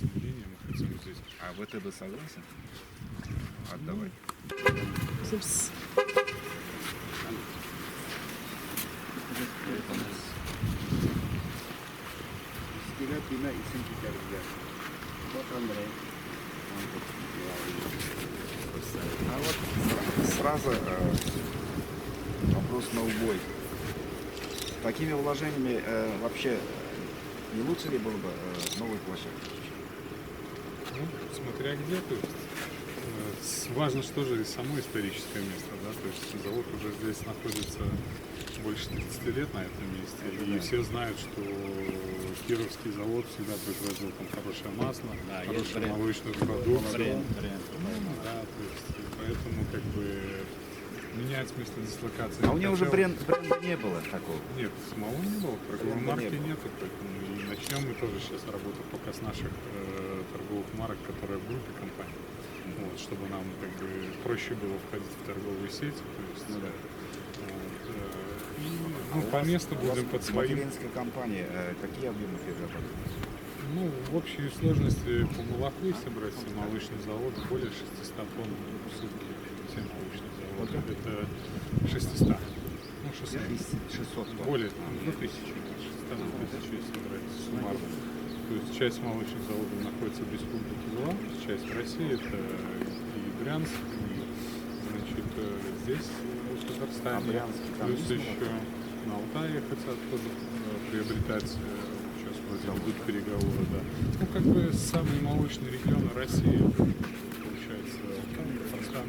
мнение, мы хотим здесь. А ВТБ согласен? Отдавай. Үзебез Искегә тимә, исең китәр диләр. Вот Андрей. А вот сразу вопрос на убой. Такими вложениями вообще не лучше ли было бы новую площадку? Ну, смотря где, то есть важно, что же и само историческое место, да, то есть завод уже здесь находится больше 30 лет на этом месте, и Да. все знают, что Кировский завод всегда производил там хорошее масло, Да, есть хорошую бренд. молочную продукцию. Бренд, бренд. Ну, да, то есть, и поэтому как бы менять место дислокации. А у него уже хотелось. бренда не было такого. Нет, самого не было, торговой Бренда не марки было. нету, поэтому и начнем мы тоже сейчас работу пока с наших торговых марок, которые в группе компаний, вот, чтобы нам как бы проще было входить в торговые сети, то есть, Ну да. вот, и, ну, по месту У вас будем под своим. Материнская компания, какие объемы перерабатывает? Ну, в общей сложности по молоку, если брать все молочные заводы, более 600 тонн в сутки все молочные заводы. Это 600. Ну, 600. 600 тонн. Более, ну, 1000, 600 на 1000, если брать суммарно. То есть часть молочных заводов находится в Республике Беларусь, часть в России, это и Брянск, и, значит, здесь, в Татарстане. А Брянске там Плюс есть еще молоко? на Алтае хотят тоже приобретать, сейчас вроде идут переговоры, да. Ну, как бы самый молочный регион России, получается, Татарстан,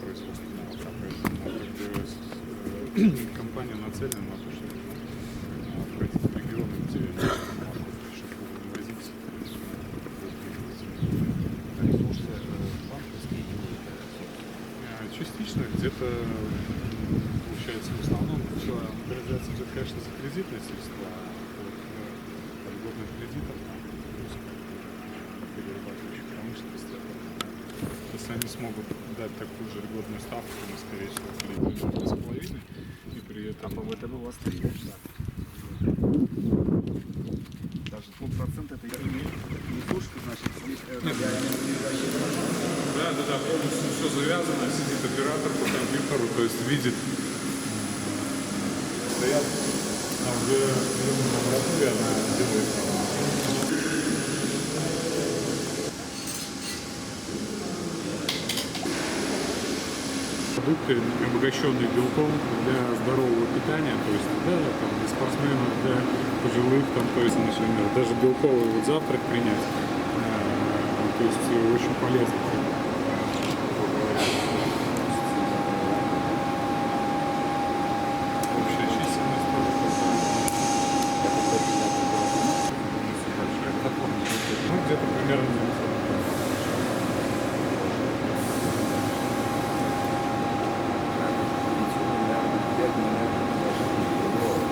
производство молока, поэтому как бы, компания нацелена на то, чтобы входить в регионы, где молоко, чтобы его не возить, то есть, Ресурсы банковские или собственные? Частично где-то, получается, в основном все модернизация идет, конечно, за кредитные средства, от льготных кредитов, там, плюс как бы, перерабатывающей промышленности. Если они смогут дать такую же льготную ставку, мы, скорее всего, перейдем на 2,5, и при А этом... по ВТБ у вас 3. Да. Даже полпроцента это не сушка, значит, здесь Нет. Да, да, да, полностью все завязано, сидит оператор по компьютеру, то есть видит, стоят, а уже лаборатория, она делает продукты, обогащенные белком для здорового питания, то есть да, там, для спортсменов, для пожилых, там, то есть, например, даже белковый вот завтрак принять, то есть очень полезно, грубо говоря. Общая численность тоже большая. Ну, где-то примерно 900. 5 миллиардов даже долларов.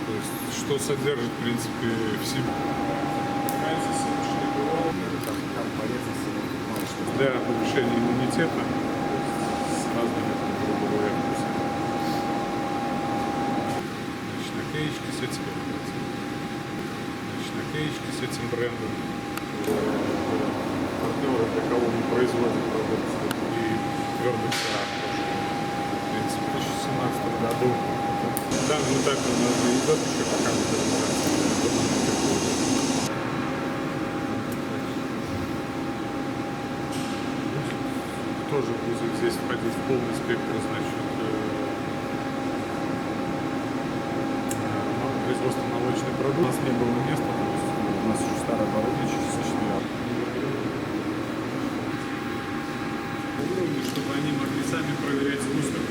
То есть, что содержит, в принципе, в себе. Там полезности мало что. Для повышения иммунитета, то есть, с разными, там, грубо говоря, вкусами. Значит, наклеечки с этим, значит, наклеечки с этим брендом. Партнеры, для кого мы производим продукцию, и твердых сырах тоже. В принципе, в 2017 году. На данном этапе у нас идет еще пока модернизация. Тоже будет здесь входить в полный спектр, значит, производства молочных продуктов. У нас не было места, то есть у нас еще старое оборудование частично. Уровни, чтобы они могли сами проверять сгусток.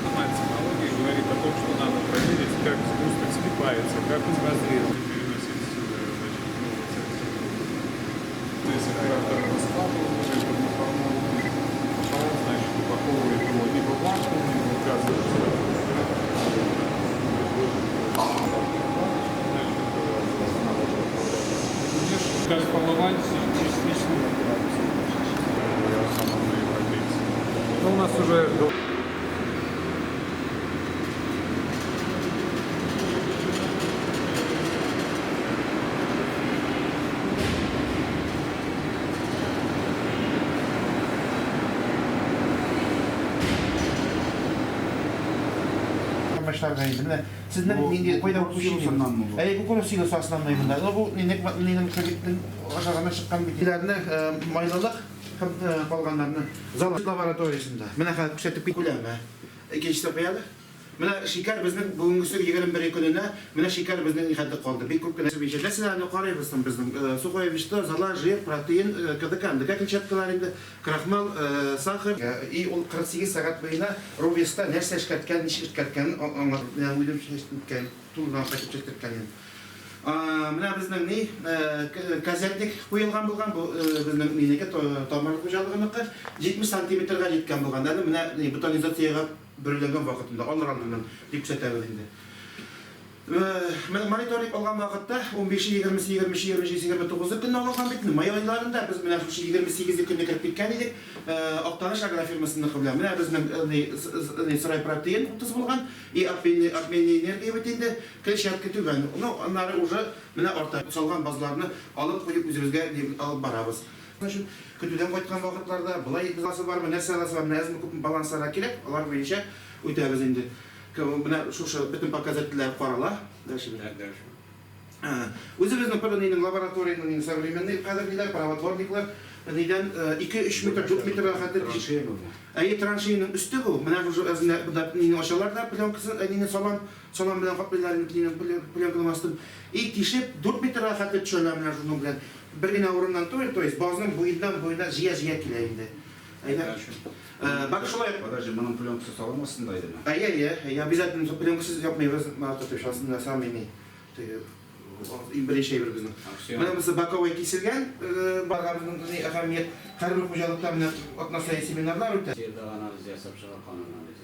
Сама технология говорит о том, что надо проверить, как сгусток слипается, как он разрезан. Переносить, значит, новый цех. Здесь оператор раскладывает уже этот наформованный аппарат, значит, упаковывает его либо в вакуум, либо указывает, что это производит. Альфа-Лаван частично. Я в основном на европейцы. Ну, у нас уже Башларга инде. Менә сезнең нинди кайда кукуруз силосыннанмы бу? Әйе, кукуруз силосы основной монда. Ну, бу нинең кредитнең ашагына чыккан бит. Иләрне майлылык һәм калганнарны зал лабораториясендә. Менә хәзер күрсәтеп күләме. Икенчесе куялы. Менә шикәр безнең бүгенгесе 21 көненә, менә шикәр безнең нихәтле калды. Бик күп кенә буенча. Нәрсәләрне карыйбыз соң безнең? Сухое вещество, зола, жир, протеин, КДК, МДК клетчаткалар инде, крахмал, сахар. И ул 48 сәгать буена рубецта нәрсә эшкәрткән, ничек эшкәрткәнен аңлап, менә үзем чәчтерткән, тулыдан кайтып чәчтерткән идем. Менә безнең ни, козятник куелган булган, бу безнең минеке тамыр хуҗалыгыныкы 70 сантиметрга җиткән булган. Әле менә ни бутонизациягә бөреләнгән вакытында, алыр алдыннан дип күрсәтәбез инде. Менә мониторинг алган вакытта 15, 20, 23, 27, 29 көнне алынган бит. Май айларында без менә шушы 28 көнне кереп киткән идек. Актаныш агрофирмасыныкы белән. Менә безнең ни сырой протеин 30 булган и обменный энергия бит инде клетчатка түбән. Ну, аннары уже менә арта салган базларны алып куеп үзебезгә алып барабыз. Өчен көтүдән кайткан вакытларда болай аласы бармы, нәрсә аласы бар, менә әзме күпме балансларга кирәк, алар буенча үтәбез инде. Менә шушы бөтен показательләр карала. Дальше. Үзебезнең ПДНИның лабораторияның инде современный хәзер ниләр, проводворниклар, нидән 2-3 метр, 4 метрга хәтле. Траншея бу. Әйе, траншеяның өсте бу. Менә уже әзенә монда нине ачалар да, пленкасын, нине салам, салам белән каплыйлар инде нине пленканың астын. И тишеп 4 метрга хәтле төшәләр менә шуның белән. Бер генә урыннан түгел, то есть базның буеннан буена җыя-җыя килә инде. Әйдә. Бак шулай. Подожди, моның пленкасы салам астында идеме? Әйе, әйе, әйе, обязательно пленкасыз япмыйбыз, тотып астында самый ни. Теге иң беренче әйбер безнең. Менә бусы боковой киселгән, барга безнең ни әһәмият. Һәрбер хуҗалыкта менә атна саен семинарлар үтә. Җирдә анализ ясап чыга, кан анализын.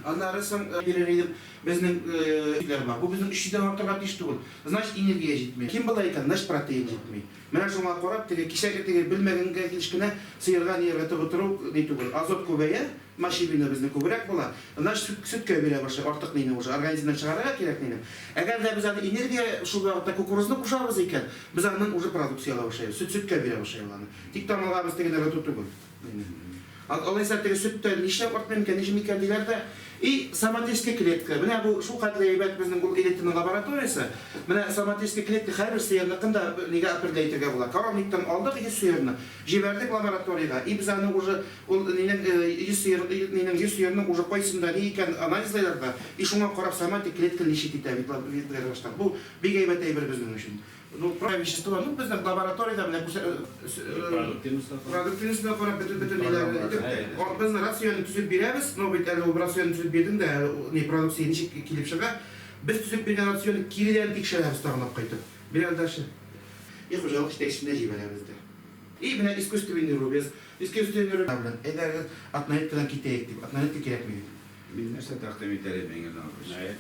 Аннары соң бирер идем, безнең йөкләр бар. Бу безнең 300дән артырга тиеш түгел. Значит, энергия җитми. Ким була икән, значит, протеин җитми. Менә шуңа карап, теге кичәге теге белмәгәнгә килеш кенә сыерга нигә тыгып утыру ни түгел. Азот күбәя, мочевина безнең күбрәк була. Значит, сөт, сөткә бирә башлый, артык нине уже организмнан чыгарырга кирәк нине. Әгәр дә без аны энергия шул вакытта кукурузны кушабыз икән, без аннан уже продукция ала башлыйбыз. Сөт сөткә бирә башлый аны. Тик тамырга без теге ныгыту түгел. Алайса теге сөттә нишләп артмый микән, ничек микән диләр дә. И соматическая клетка. Менә бу шул хәтле әйбәт безнең ул элитаның лабораториясе. Менә соматическая клетка һәрбер сыерныкын да нигә определять итәргә була. Коровниктан алдык 100 сыерны, җибәрдек лабораториягә. И без аны уже ул нинең 100 сыер нинең 100 сыерның уже кайсында ни икән анализлайлар да. И шуңа карап соматик клетка лечить итә бит башлар. Бу бик әйбәт әйбер безнең өчен. Ну, про вещество, ну, безнең лабораториядә менә продуктивностьна карап бөтен ниләрне итеп, без рационны төзеп бирәбез, но бит әле ул рационны төзеп бирдең дә, ни продукция ничек килеп чыга. Без төзеп биргән рационны киредән тикшерәбез тагын алып кайтып. Бирәбез дальше. И хуҗалык җитәкчесенә җибәрәбез дә. И менә искусственный рубец, искусственный рубец белән әйдәгез однолеткадан китәек дип, однолетка кирәкми дип. Мин нәрсә тәкъдим итәр идем, Энгель Нафович?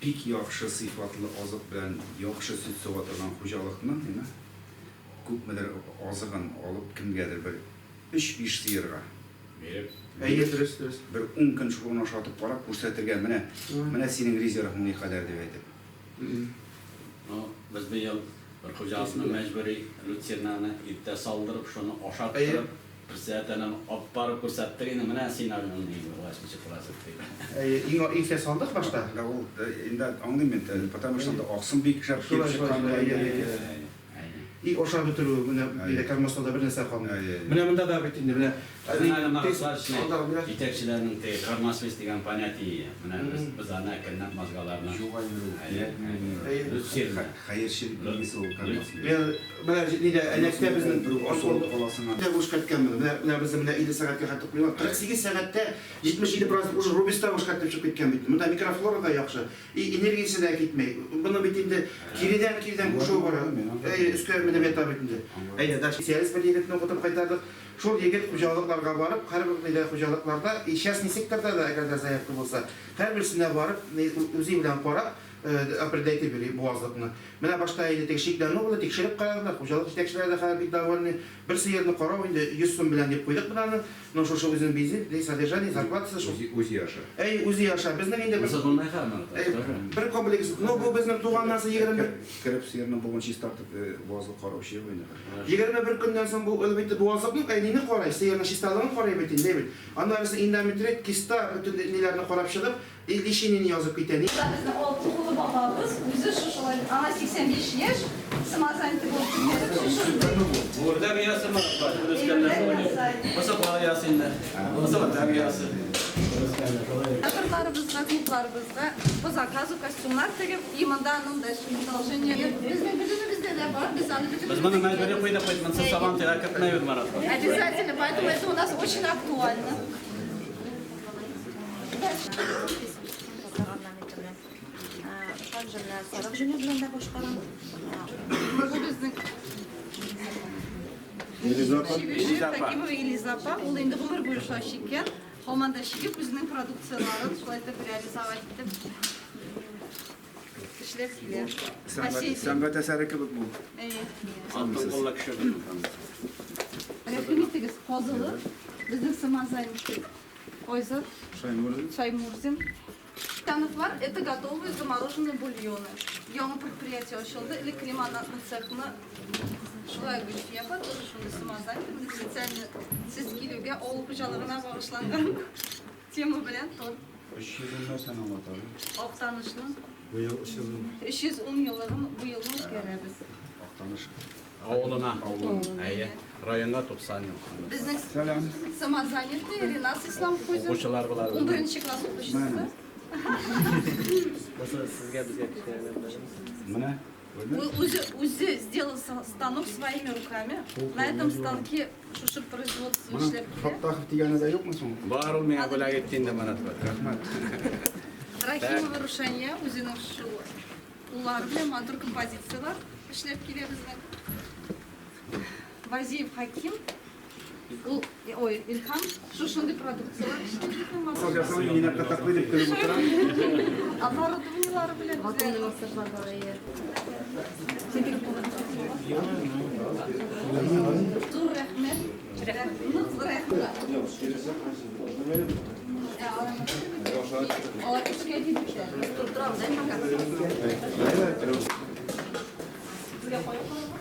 Бик яхшы сыйфатлы азык белән яхшы сөт сава торган хуҗалыкның, әйме, күпмедер азыгын алып кемгәдер бер 3-5 сыерга Биреп. Әйе, дөрес, дөрес. Бер 10 көн шуны ашатып карап күрсәтергә, менә синең резервың никадәр дип әйтеп. Ну, без быел бер хуҗалыкны мәҗбүри люцернаны иртә салдырып, шуны ашаттырып, председателен алып барып күрсәттек инде, менә син аның 80% дип. Әйе, иң иң салдык башта. Да ул инде аңлыйм мин, потому что анда аксым бик шәп Шулай, килеп шулай, чыккан. шулай, әйе, әйе. И ашап бетерү, менә биредә кормостода бер нәрсә калмый. Әйе, әйе. Менә монда да бит инде менә Безнең әле Алдагы бирә. җитәкчеләрнең теге кормосмесь дигән понятие. Менә без аны әкренләп мозгаларны. Юга йөрү, кирәкми. Әйе. Люцерна. Хәерчелек билгесе ул кормосмесь. Менә менә нидә әләктә безнең бер асылып каласың. Дә эшкәрткән моны. Менә безнең менә 50 сәгатькә хәтле куйган. 48 сәгатьтә 77% уже рубецта эшкәртеп чыгып киткән бит. Монда микрофлора да яхшы. И энергиясе дә китми. Моны бит инде киредән киредән кушу бара. Әй, өскә менеп ята бит инде. Әйдә, дальше специалист бер егетне укытып кайтардык. Шул егет хуҗалыкларга барып, һәрбер нидә хуҗалыкларда, и частный секторда да әгәр дә заявка булса, һәрберсенә барып, үзе белән карап, Определять итеп йөри бу азыкны. Менә башта инде теге шикләнү булды, тикшереп карадылар, хуҗалык җитәкчеләре дә хәзер бик довольны. Бер сыерны карау инде 100 сум белән дип куйдык без аны. Но шушы үзенең бензин, ди, содержание, зарплатасы шул. Үзе, үзе яша. Әй, үзе яша. Безнең инде бер Монсыз булмый хәзер моны. Әй, бер комплекс. Ну, бу безнең туганнан соң 21 Кереп сыерның бугын чистартып, буазлык караучы юк инде хәзер. 21 көннән соң бу әлбәттә буазлыкның әйнине карый, сыерның чисталыгын карый бит инде, бит. Аннары эндометрит, киста, бөтен ниләрне карап чыгып, И лечениене язып китә. Ни? Безнең алты улы бабабыз үзе шушылай, аңа 85 яшь, самозанятый булып китте. Шушындый. Бурда биясе бар, үскәннәр шулай. Бусы бала ясы инде. Бусы бата биясе. Үскәннәр шулай. Театрларыбызга, клубларыбызга по заказу костюмнар тегеп, и монда аның дальше продолжение. Безнең бөтенебездә дә бар, без аны бөтенебез Без моны мәҗбүри куйдык бит, монсы сабан туйга кертмәйбез, Марат. Обязательно, поэтому это у нас очень актуально. Также менә сарык җөне белән дә башкарам. Бу безнең Чигүче Хәкимова Елиза апа, ул инде гомер буе шулай чиккән, һаман да чигеп, үзенең продукцияләрен шулай итеп реализовать итеп эшләп килә. Сәнгать әсәре кебек бу. Әйе. Алтын куллы кеше безнең. Рәхим итегез, казылы, безнең самозанятый Айзат Шаймурзин. Шаймурзин. Тановлар это готовые замороженные бульоны. Яңа предприятие ачылды, элек лимонадный цехны шулай Гөлфия апа тоже шундый самозанятый, менә специально сез килүгә авыл хуҗалыгына багышланган тема белән торт. 310 нәрсәне аңлата? Актанышның Быел 310. 310 еллыгын бу елны үткәрәбез. Актаныш. Авылына. Әйе. Районга 90 ел. Безнең Сәлам. самозанятый Ринас Исламхуҗин. Укучылар болар. 11 класс укучысы. Бусы сезгә безгә кечкенә. Менә. Үзе, үзе сделал станок своими руками. На этом станке шушы производство эшләп килә. Фаттахов дигәне дә юкмы соң? Бар ул миңа бүләк итте инде, Марат. Рәхмәт. Рахимова Рушания үзенең шул куллары белән матур композицияләр эшләп килә безнең. Вазиев Хаким, ул, ой, Илһам шушындый продукцияләр эшли. Ясамый мине кытыклый дип көлеп утыра. Оборудованиелары белән Вакуумный массажлар бар, әйе. Зур рәхмәт. Нык рәхмәт. Алар эшкә китте. Торабыз, әй, пока. Сезгә куеп калырга.